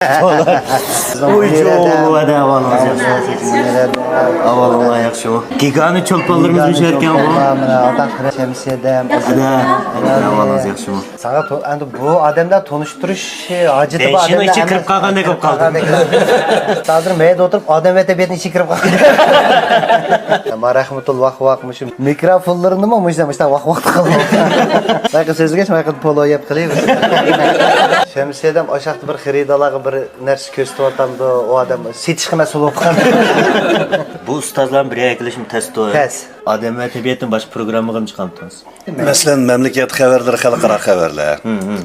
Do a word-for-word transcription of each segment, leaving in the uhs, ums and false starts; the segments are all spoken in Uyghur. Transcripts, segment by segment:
ئۇيجۇۋەدە ئەھۋالىڭىز ياخشى. ئەھۋالىڭلار ياخشىمۇ؟ گىگانى چولپانلىرىمىز مۇشۇ يەركەنغۇ. مانا ئاتاق شەمسىيەدە. ئەھۋالىڭىز ياخشىمۇ؟ ساڭا تو-، ئەمدى بۇ ئادەملەر تونۇشتۇرۇش ھاجىتى بار ئادەملەر ئىچى كىرىپ قالغاندەك بولۇپ قالدى. ھازىر مەيدە ئولتۇرۇپ ئادەم ۋە تەبىئەتنىڭ ئىچىگە كىرىپ قالدى. ما رەھمىتۇل ۋاھ ۋاھ مۇشۇ مىكروفونلىرىنىمۇ مۇشۇ مۇشۇ ۋاھ ۋاھ قىلىپ. بايقى سۆزلىگەچ بايقى پولو يەپ قىلىۋېرىش. شەمسىيەدەم ئاشاقتا بىر خېرىدارلارغا بىر نەرسە كۆرسىتىۋاتامدۇ، ئۇ ئادەم سېتىشقا مەسئۇل بولۇپ قالدى. بۇ ئۇستازلارنى بىر يەرگە ئېلىشمۇ تەستۇ. تەس. ئادەم ۋە تەبىئەتتىن باشقا پروگراممىغىمۇ چىقامتىڭىز؟ مەسىلەن، مەملىكەت خەۋەرلىرى، خەلقئارا خەۋەرلەر،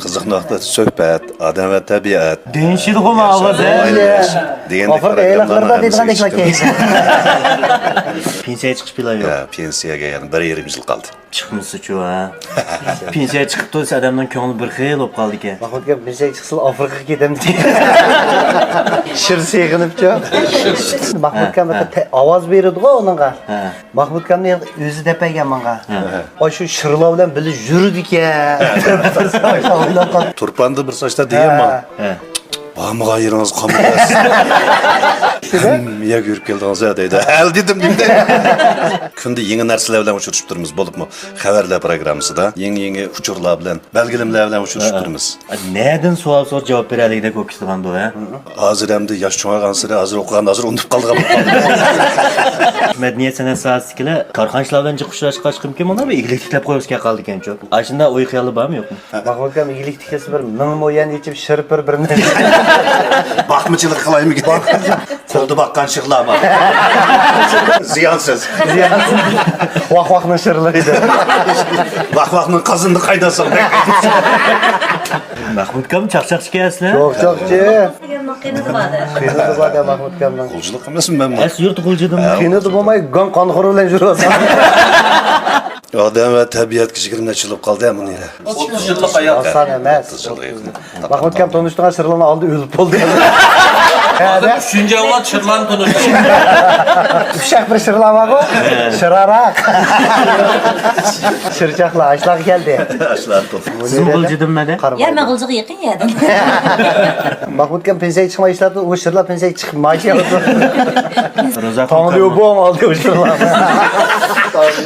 قىزىق نۇقتا سۆھبەت، ئادەم ۋە تەبىئەت، دېيىشىدىغۇ ئاۋازى. دېگەندەك ئاپىرىن، ئەيلەكلەردە پروگراممىلارنىڭ ھەممىسىگە دېگەندەك چىقتىم. پېنسىيەگە چىقىش پىلانى يوق. يا، پېنسىيەگە يەنە بىر يېرىم يىل قالدى. چىقمىسىچۇ ھە. پېنسىيەگە چىقىپتۇ دېسە ئادەمنىڭ كۆڭلى بىر خىل بولۇپ قالىدىكەن. ماخمۇت ئاكام پېنسىيەگە چىقسىلا ئافرىقىغا كېتەمدىكەن. شىر سېغىنىپچۇ. ماخمۇت ئاكام ھە، ھە. ئاۋاز بېرىدىغۇ ئۇنىڭغا. ھە. ماخمۇت ئاكامنى ئۆزى دەپ بەرگەن ماڭا. ھە. ئاشۇ شىرلار بىلەن بىللە يۈرىدىكەن. تۇرپاندا بىر ساچتا دېگەن ماڭا. ھە. بارمىغان يېرىڭىز قالمىدى. ھەممە يەرگە يۈرۈپ كەلدىڭىز ھە دەيدۇ. ھەل دېدىم دېمىدى. كۈندە يېڭى نەرسىلەر بىلەن ئۇچرىشىپ تۇرىمىز. بولۇپمۇ خەۋەرلەر پروگراممىسىدا يېڭى يېڭى ئۇچۇرلار بىلەن، بەلگىلىمىلەر بىلەن ئۇچرىشىپ تۇرىمىز. نەدىن سوئال سوراپ جاۋاب بېرەلىگۈدەك بولۇپ كېتىدىغاندۇ ھە؟ ھازىر ئەمدى ياش چوڭايغانسېرى ھازىر ئوقۇغان ھازىر ئۇنتۇپ قالىدىغان بولۇپ قالدى. مەدەنىيەت سەنئەت ساھەسىدىكىلەر كارخانىچىلار بىلەن جىق ئۇچراشقاچقىمكىن مانا بىر ئىگىلىك تىكلەپ قويغۇسى كەپ قالىدىكەنچۇ. ئاشۇنداق ئوي خىيالى بارمۇ يوقمۇ؟ ماخمۇت ئاكام ئىگىلىك تىكلىسە بىر مىڭ مو يەن ئېچىپ شىر پىر بىرنى. باقمىچىلىق قىلايمىكىن؟ قولدا باققان شىرلارما؟ زىيانسىز. ۋاھ ۋاھنىڭ شىرلىرى دەپ. ۋاھ ۋاھنىڭ قازىنىنى قايناتساڭ بەك. ماخمۇت ئاكام چاقچاقچى ئىكەنسىلەر. چاقچاقچى. قېنىدا بار دە. قېنىدا بار دە ماخمۇت ئاكامنىڭ. غۇلجىلىق ئەمەسمۇ مەن بۇ. ئەس يۇرت غۇلجىدىمۇ؟ قېنىدا بولماي گاڭ قانخورى بىلەن يۈرۈۋاتىدۇ. ئادەم ۋە تەبىئەتكە يىگىرمە نەچچە يىل بولۇپ قالدى ھە مۇنىرە. ئوتتۇز يىللىق ھايات. ئاسان ئەمەس. ئوتتۇز يىللىق ھايات. ماخمۇت ئاكام تونۇشتۇرغان شىرلارنىڭ ئالدى ئۆلۈپ بولدى. ھازىر ئۈچىنچى ئەۋلاد شىرلارنى تونۇش. ئۈششەق بىر شىرلار بارغۇ. شىراراق. شىرچاقلار ئاشلارغا كەلدى. ئاشلار توپ. سىزمۇ غۇلجىدىنمۇ دە؟ يا مەن غۇلجىغا يېقىن يەردىن. ماخمۇت ئاكام پېنسىيەگە چىقماي ئىشلەپتۇ، ئۇ شىرلار پېنسىيەگە چىقىپ مائاش ئېلىپتۇ. روزاخۇن تاڭليۇ بوڭ ئالدى ئۇ شىرلار.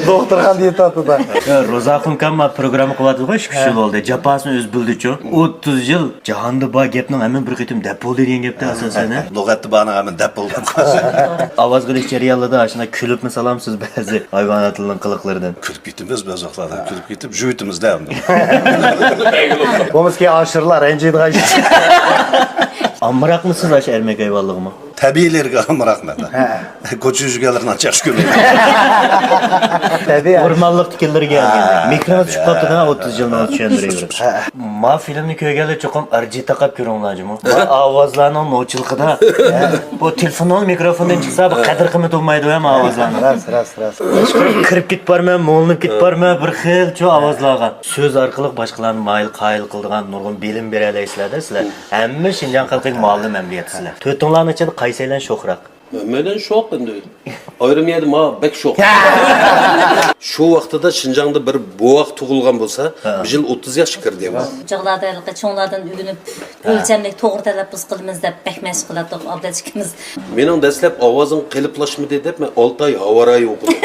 دوختۇرخانىدا يېتىۋاتىدۇ. روزاخۇن ئاكام ما پروگرامما قىلىۋاتىدىغۇ، ئىككى ئۈچ يىل بولدى. جاپاسىنى ئۆزى بىلدىچۇ. ئوتتۇز يىل جاھاندا بار گەپنىڭ ھەممىنى بىر قېتىم دەپ بولدى دېگەن گەپتە ئاساسەن. لۇغەتتە بارنىڭ ھەممىنى دەپ بولدى. ئاۋاز قىلىش جەريانلىرىدا ئاشۇنداق كۈلۈپمۇ سالامسىز بەزى ھايۋاناتلارنىڭ قىلىقلىرىدىن؟ كۈلۈپ كېتىمىز بەزى ۋاقىتلاردا، كۈلۈپ كېتىپ جۈۋىتىمىز-دە ئەمدى. بولمىسا كېيىن ئاشىرلار رەنجىيدىغان ئىش. ئامراقمۇسىز ئاشۇ ئەرمەك ھايۋانلىرىغىمۇ؟ تەبىئىيلىرىگە ئامراقمەن. ھە. كوچا يۈزگەنلىرىنى ئانچە ياخشى كۆرمەيمەن. تەبىئىي. ئورمانلىق تىكەنلىرىگە. ھە، مىكروفون چۈشۈپ قاپتۇ-دە، ئوتتۇز يىلنىڭ چۈشەندۈرۈۋېرىپ. ھە. ما فىلىمنى كۆرگەنلەر چوقۇم ئەرجىتاقاپ كۆرۈڭلار جۇمۇ. ما ئاۋازلارنىڭ نوچىلىقىدا. بۇ تېلېفوننىڭ مىكروفوندىن چىقسا، بۇ قەدىر قىممىتى بولمايدۇ ھەم ئاۋازلارنىڭ. راست، راست، راست. كىرىپ كېتىپ بارىمەن، مۇڭلىنىپ كېتىپ بارىمەن، بىر خىل چۇ ئاۋازلارغا. سۆز ئارقىلىق باشقىلارنى مايىل قايىل قىلىدىغان نۇرغۇن بىلىم بېرەلەيسىلەر-دە سىلەر. ھەممە شىنجاڭ خەلقىگە مۇئەللىم ئەمەلىيەتتە سىلەر. تۆتۈڭلارنىڭ ئىچىدە قايسىيلەن شوخراق؟ ھەممەيلەن شوق ئەمدى. ئايرىم يەردە ماڭا بەك شوق. شۇ ۋاقتىدا شىنجاڭدا بىر بوۋاق تۇغۇلغان بولسا، ھە. بىر يىل ئوتتۇز ياشقا كىردى. چاغلاردا ھېلىقى چوڭلاردىن ئۆگىنىپ، ھە. ئۆلچەملىك توغرا تەلەپپۇز قىلىمىز دەپ بەك مەشىق قىلاتتۇق ئابلەت ئىككىمىز. مېنىڭ دەسلەپ ئاۋازىڭ قېلىپلاشمىدى دەپ مەن ئالتە ئاي ھاۋارايى ئوقۇدۇم.